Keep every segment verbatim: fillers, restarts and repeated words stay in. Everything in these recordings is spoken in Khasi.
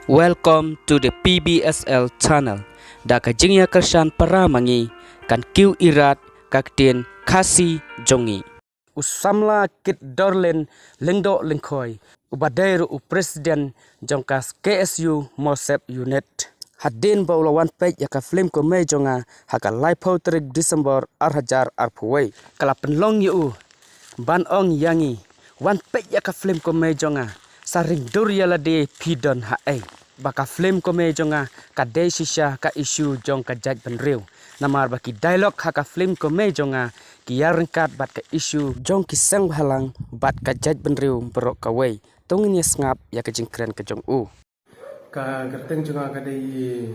Welcome to the P B S L channel. Da ka jingïakyrshan para ma ngi, kan kiew irat ka ktien Khasi jong ngi. U samla Kit Dorlin Lyngdoh Lyngkhoi, uba dei ruh u president jong ka K S U Mawsep Unit. Hadien ba u la wan peit ïa ka film Ko Mei Jong Nga ha ka laiphew tarik December ar hajar arphew wei, ka la pynlong ïa u ban ong ïa ngi, wan peit ïa ka film Ko Mei Jong Nga, sa ring dur ïa lade phi don ha ei. Ba ka film Ko Mei Jong Nga ka dei shisha ka issue jong ka jaitbynriew. Namar ba ki dialogue ha ka film Ko Mei Jong Nga ki ïaryngkat bad ka issue jong ki sengbhalang bad ka jaitbynriew baroh kawei. To ngin ïa sngap ïa ka jingkren ka jong u. Ka kyrteng jong nga ka dei,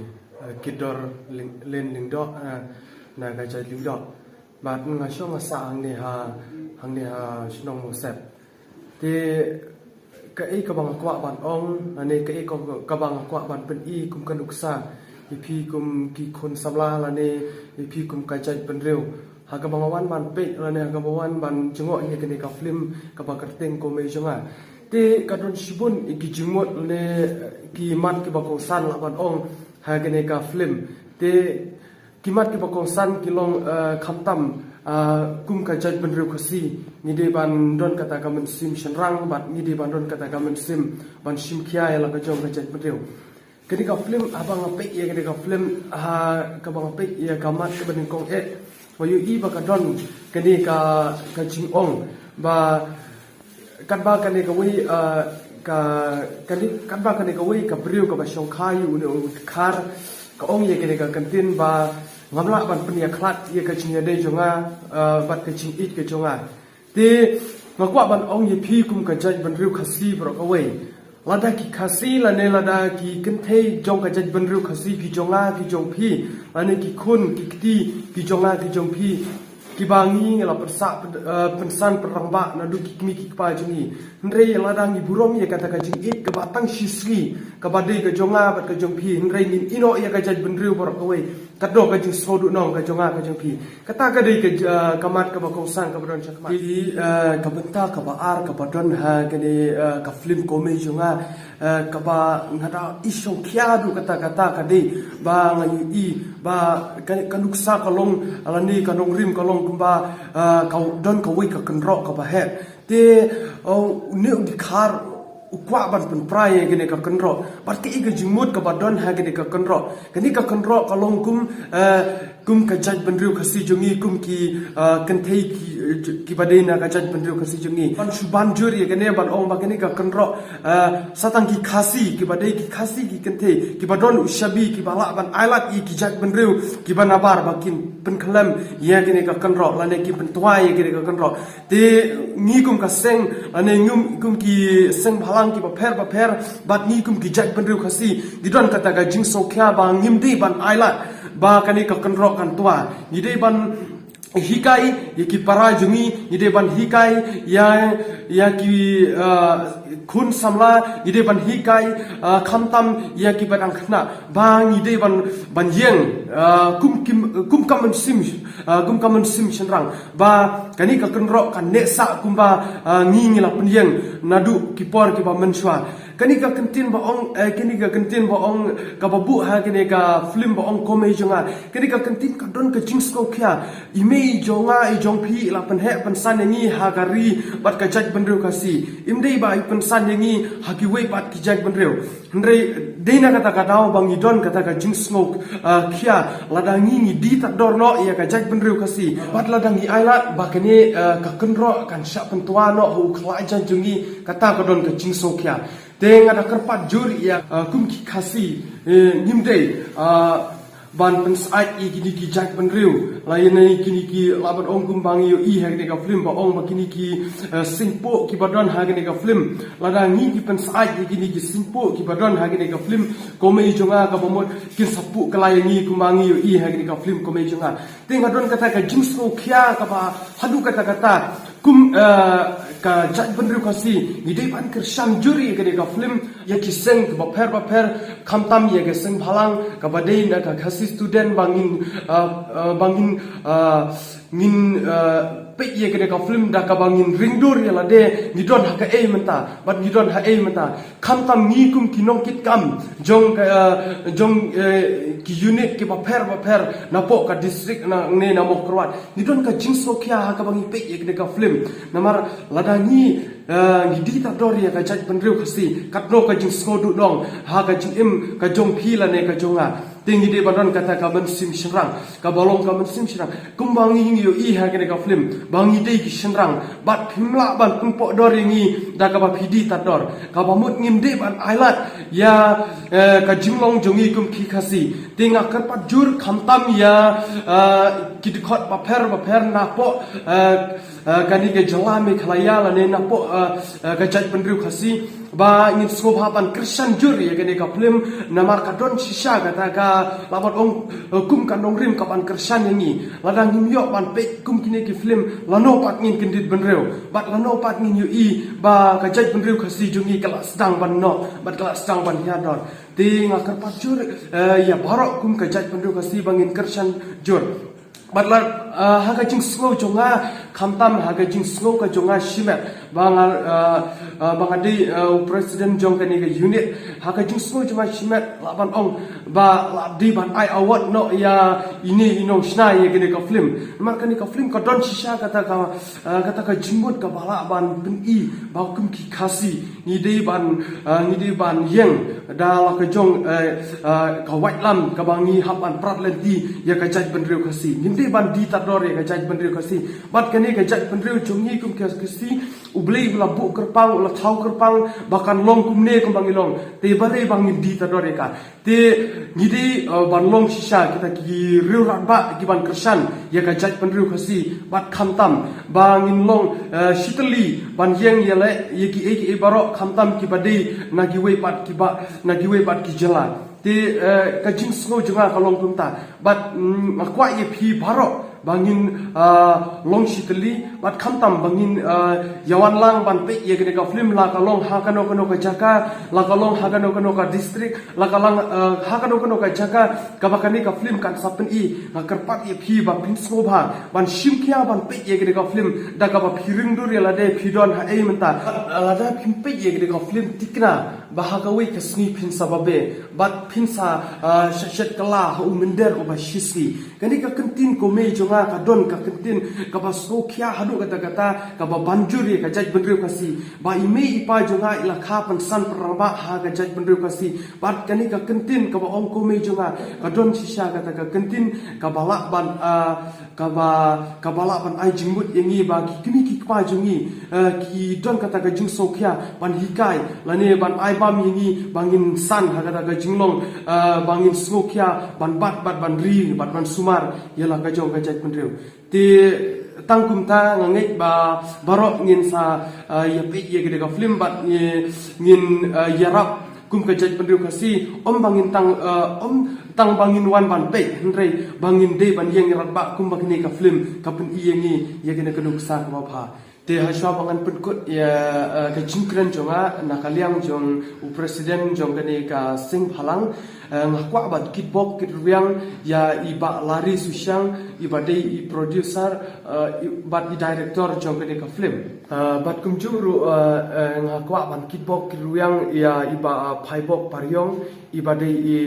eh, Kit Dorlin Lyngdoh, eh, na ka jait Lyngdoh. Bad nga shong nga sah hangne ha, hangne ha shnong Mawsep. Te kaei kaba nga kwah ban ong, lane kaei ka-, kaba nga kwah ban pyni kum ka nuksa ïa phi kum ki khun samla lane ïa phi kum ka jaitbynriew. Ha kaba nga wan ban peit lane ha kaba wan ban jngoh ïa kane ka film kaba kyrteng Ko Mei Jong Nga. Te ka don shibun ïa ki jingmut lane ki mat kiba kongsan lah ban ong ha kane ka film. Te ki mat kiba kongsan ki long, eh, khamtam, eh, kum ka jaitbynriew Khasi ngi dei ban don kata ka mynsiem shynrang bad ngi dei ban don kata ka mynsiem ban shim khia ïa la ka jong ka jaitbynriew. Kane ka film, haba nga peit ïa kane ka film, ha kaba nga peit ïa ka mat kaba nyngkong eh, nga ïohi ba ka don kane ka, ka jingong ba katba kane kawei, ah, ka, kane, katba kane kawei ka briew kaba shongkha ïa une u dkhar, ka ong ïa kane ka kyntien ba ngam lah ban pynïakhlad ïa ka jingïadei jong nga, ah, bad ka jingïeit ka jong nga. Te nga kwah ban ong ïa phi kum ka jaitbynriew Khasi baroh kawei. Lada ki Khasi lane lada ki kynthei jong ka jaitbynriew Khasi ki jong nga ki jong phi, lane ki khun ki kti ki jong nga ki jong phi, kiba ngi ngi la pynsah pyn-, eh, pynsan pynrangbah naduh ki kmie ki kpa jong ngi. Hynrei lada ngi burom ïa kata ka jingïeit kaba tang shisngi kaba dei ka jong nga bad ka jong phi, hynrei ngin ïehnoh ïa ka jaitbynriew baroh kawei. Katno ka jingsngew duh nong ka jong nga ka jong phi. Kata ka dei ka, eh, ka mat kaba kongsan kaba don shakhmat. Ki, eh, ka bynta kaba ar kaba don ha kane, eh, ka film Ko Mei Jong Nga, eh, kaba nga da i shongkhia duh katta katta ka dei ba nga ïohi ba ka, ka nuksa ka long lane ka nongrim ka long kumba, eh, ka don kawei ka kynroh kaba heh. Te, oh, une u dkhar u kwah ban pynpra ïa kane ka kynroh. Bad kaei ka jingmut kaba don ha kane ka kynroh. Kane ka kynroh ka long kum, eh, kum ka jaitbynriew Khasi jong ngi, kum ki, eh, kynthei ki, eh, kiba dei na ka jaitbynriew Khasi jong ngi. Ban shu ban jur ïa kane ban ong ba kane ka kynroh, eh, sa tang ki Khasi, kiba dei ki Khasi ki kynthei kiba don u shabi kiba lah ban ailad ïa ki jaitbynriew kiba nabar ba kin pynkhlem ïa kane ka kynroh lane kin pyntwa ïa kane ka kynroh. Te ngi kum ka seng, lane ngi kum ki sengbhalang kiba pher ba pher, bad ngi kum ki jaitbynriew Khasi, ngi don kata ka jingsngewkhia ba ngim dei ban ailad ba kane ka kynroh kan twa. Ngi dei ban hikai ïa ki para jong ngi, ngi dei ban hikai ïa, ïa ki, ah, khun samla, ngi dei ban hikai, ah, khamtam ïa kiba dang khynnah. Ba ngi dei ban, ban ïeng, ah, kum kim, kum ka mynsiem, ah, kum ka mynsiem shynrang. Ba kane ka kynroh kan neh sah kumba, ah, ngi ngi la pynïeng naduh ki por kiba mynshuwa. Kane ka kyntien ba ong, eh, kane ka kyntien ba ong kaba buh ha kane ka film ba ong Ko Mei Jong Nga. Kane ka kyntien ka don ka jingsngewkhia. I mei jong nga i jong phi i la pynheh pynsan ïa ngi ha ka ri bad ka jaitbynriew Khasi. Im dei ba i pynsan ïa ngi ha kiwei pat ki jaitbynriew. Hynrei dei na kata ka daw ba ngi don kata ka jingsngew, ah, khia lada ngi ngi die tad dor noh ïa ka jaitbynriew Khasi. Bad lada ngi ailad ba kane, ah, ka kynroh kan shah pyntwa noh ha u khlaiñ jong ngi, kata ka don ka jingsngewkhia. Te nga da kyrpad jur ïa, ah, kum ki Khasi, eh, ngim dei, ah, ban pynsyaid ïa kine ki jaitbynriew. Lane kine ki lah ban ong kumba ngi ïohi ha kane ka film ba ong ba kine ki, eh, sngewbha kiba don ha kane ka film. Lada ngi ki pynsyaid ïa kine ki sngewbha kiba don ha kane ka film Ko Mei Jong Nga kaba mut kin sa pynkylla ïa ngi kumba ngi ïohi ha kane ka film Ko Mei Jong Nga. Te nga don kata ka jingsngewkhia kaba haduh katta katta. Kum, eh, ka jaitbynriew Khasi, ngi dei ban kyrshan jur ïa kane ka film, ïa ki seng kiba pher ba pher, khamtam ïa ka sengbhalang kaba dei na ka Khasi Student ba ngin, eh, eh, ba ngin, eh, ngin, eh, peit ïa kane ka film da kaba ngin ringdur ïa lade ngi don ha kaei mynta bad ngi don ha ei mynta. Khamtam ngi kum ki nongkitkam jong ka, eh, jong, eh, ki unit kiba pher ba pher napoh ka district na ne na Mawkyrwat, ngi don ka jingsngewkhia ha kaba ngi peit ïa kane ka film. Namar lada ngi, eh, ngi die tad dor ïa ka jaitbynriew Khasi, katno ka jingsngewdon ha ka jingim ka jong phi lane ka jong nga. Te ngi dei ban don kata ka mynsiem shynrang, kaba long ka mynsiem shynrang. Kumba ngi ïohi ha kane ka film ba ngi dei ki shynrang bad phim lah ban pynpoh dor ïa ngi da kaba phi die tad dor. Kaba mut ngim dei ban ailad ïa, eh, ka jinglong jong ngi kum ki Khasi. Te nga kyrpad jur khamtam ïa, eh, ki dkhot bapher bapher napoh, eh, eh, kane ka jylla Meghalaya lane napoh, eh, eh, ka jaitbynriew Khasi, ba ngin sngewbha ban kyrshan jur ïa kane ka film. Namar ka don shisha kata ka, lah ban ong, eh, kum ka nongrim kaban kyrshan ïa ngi. Lada ngim ïoh ban peit kum kine ki film, lano pat ngin kyndit bynriew bad lano pat ngin ïohi ba ka jaitbynriew Khasi jong ngi ka la sdang ban noh bad ka la sdang ban hiar dor. Te nga kyrpad jur, eh, ïa baroh kum ka jaitbynriew Khasi ba ngin kyrshan jur. Bad la, eh, ha ka jingsngew jong nga, khamtam ha ka jingsngew ka jong nga shimet ba nga, eh, eh, ba nga dei, eh, u president jong kane ka unit. Ha ka jingsngew jong nga shimet lah ban ong ba la dei ban ai award noh ïa ine i nongshna ïa kane ka film. Namar kane ka film ka don shisha kata ka, eh, kata ka jingmut kaba lah ban pyni ba kum ki Khasi ngi dei ban, eh, ngi dei ban ïeng da la ka jong, eh, eh, ka waitlam kaba ngi hap ban prat lynti ïa ka jaitbynriew Khasi. Ngim dei ban die tad dor ïa ka jaitbynriew Khasi. Bad kane ka jaitbynriew jong ngi kum ki Khasi, U Blei u la buh kyrpang, u la thaw kyrpang ba kan long kumne kumba ngi long. Te balei ba ngin die tad dor ïa ka? Te ngi dei, eh, ban long shisha kita ki riew rangbah kiban kyrshan ïa ka jaitbynriew Khasi bad khamtam ba ngin long, eh, shitylli ban ïeng ïaleh ïa kiei kiei baroh khamtam kiba dei na kiwei pat kiba, na kiwei pat ki jylla. Te, eh, ka jingsngew jong nga ka long kumta. Bad, mm, nga kwah ïa phi baroh ba ngin, ah, long shitylli bad khamtam ba ngin, ah, ïawan lang ban peit ïa kane ka film, la ka long ha kano kano ka jaka, la ka long ha kano kano ka district, la ka long, ah, ha kano kano ka jaka kaba kane ka film kan sa pyni. Nga kyrpad ïa phi ba phin sngewbha ban shim khia ban peit ïa kane ka film da kaba phi ringdur ïa lade phi don ha ei mynta. Lada phim peit ïa kane ka film, thikna ba ha kawei ka sngi phin sa babe bad phin sa, ah, shet kylla ha u mynder uba shisngi. Kane ka kyntien ko mei jong nga ka don ka kyntien kaba sngewkhia haduh katta katta, kaba ban jur ïa ka jaitbynriew Khasi. Ba i mei i pa jong nga i la kha pynsan pynrangbah ha ka jaitbynriew Khasi. Bad kane ka kyntien kaba ong ko mei jong nga ka don shisha kata ka kyntien kaba lah ban, ah, kaba, kaba lah ban ai jingmut ïa ngi ba ki kmie ki kpa jong ngi, eh, ki don kata ka jingsngewkhia ban hikai lane ban ai bam ïa ngi ba ngin san ha kata ka jinglong, eh, ba ngin sngewkhia ban bat bad ban ri bad ban sumar ïa la ka jong ka jaitbynriew. Te tang kumta nga ngeit ba baroh ngin sa, eh, ïa peit ïa kane ka film bad ngi, ngin, eh, ïarap kum ka jaitbynriew Khasi, ym ba ngin tang, eh, ym tang ba ngin wan ban peit, hynrei ba ngin dei ban ïeng ïarat ba kum ba kane ka film ka pyni ïa ngi ïa kane ka nuksa kaba bha. Te hashwa ba ngan pynkut ïa, eh, ka jingkren jong nga na ka liang jong u president jong kane ka seng bhalang, eh, nga kwah ban kitbok kitrwiang ïa i Bah Larry Susiang, iba dei i producer, eh, i, bad i director jong kane ka film. Eh, bad kumjuh ruh, eh, eh, nga kwah ban kitbok kitrwiang ïa i Bah, eh, Phaibok Pariong, iba dei i,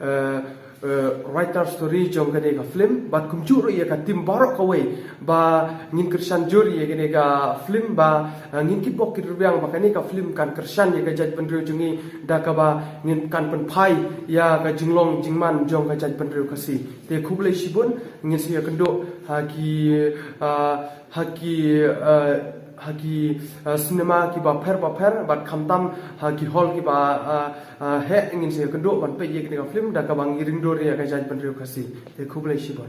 eh, eh, writer story jong kane ka film. Bad kumjuh ruh ïa ka team baroh kawei ba ngin kyrshan jur ïa kane ka film, ba, eh, ngin kitbok kitrwiang ba kane ka film kan kyrshan ïa ka jaitbynriew jong ngi da kaba ngin kan pynphai ïa ka jinglong jingman jong ka jaitbynriew Khasi. Te khublei shibun, ngin sa ïakynduh ha ki, eh, ha ki, eh, ha ki, eh, cinema kiba pher ba pher bad khamtam ha ki hall kiba, eh, eh, heh ngin sa ïakynduh ban peit ïa kane ka film da kaba ngi ringdur ïa ka jaitbynriew Khasi. Te khublei shibun.